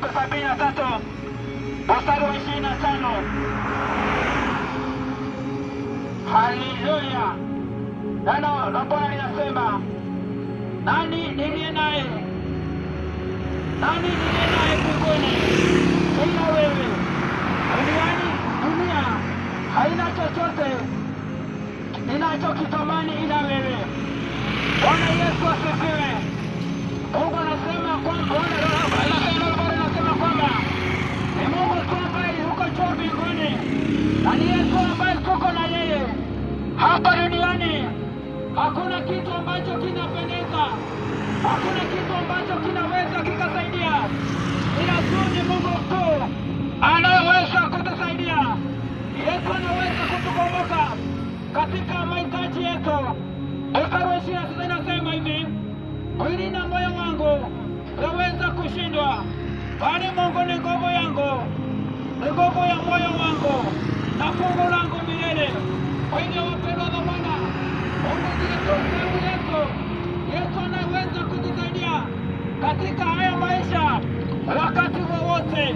73 mstari wa 25. Haleluya! Neno la Bwana linasema, nani niliye naye? Nani niliye naye mbinguni ila wewe? Duniani, dunia haina chochote ninachokitamani ila wewe. Bwana Yesu asifiwe. Mungu anasema kwamba, neno la Bwana linasema kwamba ni Mungu tu ambaye yuko juu mbinguni na ni Yesu ambaye tuko na yeye hapa duniani. Hakuna kitu ambacho kinapendeza, hakuna kitu ambacho kinaweza kikasaidia, ila tu ni Mungu tu anayeweza kutusaidia. Yesu anaweza kutukumbuka katika mahitaji yetu. Mstari wa 26 inasema hivi: mwili na moyo wangu waweza kushindwa, bali Mungu ni nguvu yangu, ni nguvu ya moyo wangu na fungu langu milele. Kwa hivyo, wapendwa wa Bwana, Mungu ndiye tu sehemu yetu. Yesu anaweza kutusaidia katika haya maisha wakati wowote.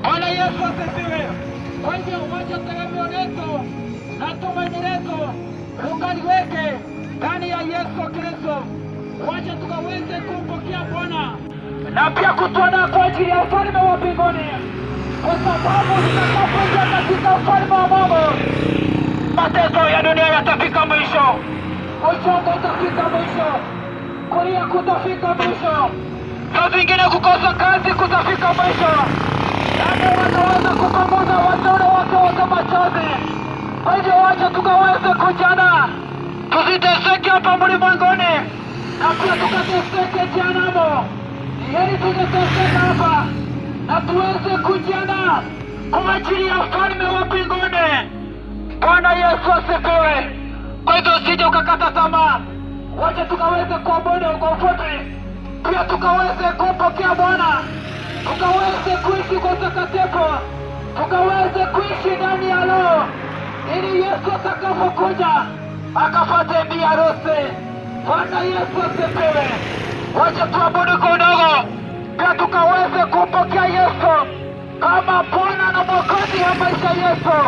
Bwana Yesu asifiwe. Kwa hivyo, wacha tegemeo letu na tumaini letu tukaliweke ndani ya Yesu Kristo. Wacha tukaweze kumpokea Bwana na pia kutuandaa kwa ajili ya ufalme wa mbinguni, kwa sababu tutakapoingia katika ufalme wa Mungu, mateso ya dunia yatafika mwisho, uchungu utafika mwisho, kulia kutafika mwisho, saa zingine kukosa kazi kutafika mwisho, nani wataweza kupanguza wateule wake wote machozi. Kwa hivyo wacha tukaweze kujiandaa, tusiteseke hapa mlimwenguni na pia tukateseke jehanamu. Ni heri tungeteseka hapa na tuweze kujiandaa kwa ajili ya ufalme wa mbinguni. Bwana Yesu asifiwe. Kwa hivyo usije ukakata tamaa, wacha tukaweze kuabudu kwa ufupi, pia tukaweze kumpokea Bwana, tukaweze kuishi kwa utakatifu, tukaweze kuishi ndani ya Roho, ili Yesu atakapokuja akapate bi harusi. Bwana Yesu asifiwe. Wacha tuabudu kwa udogo, pia tukaweze kumpokea Yesu kama Bwana na Mwokozi wa maisha yetu.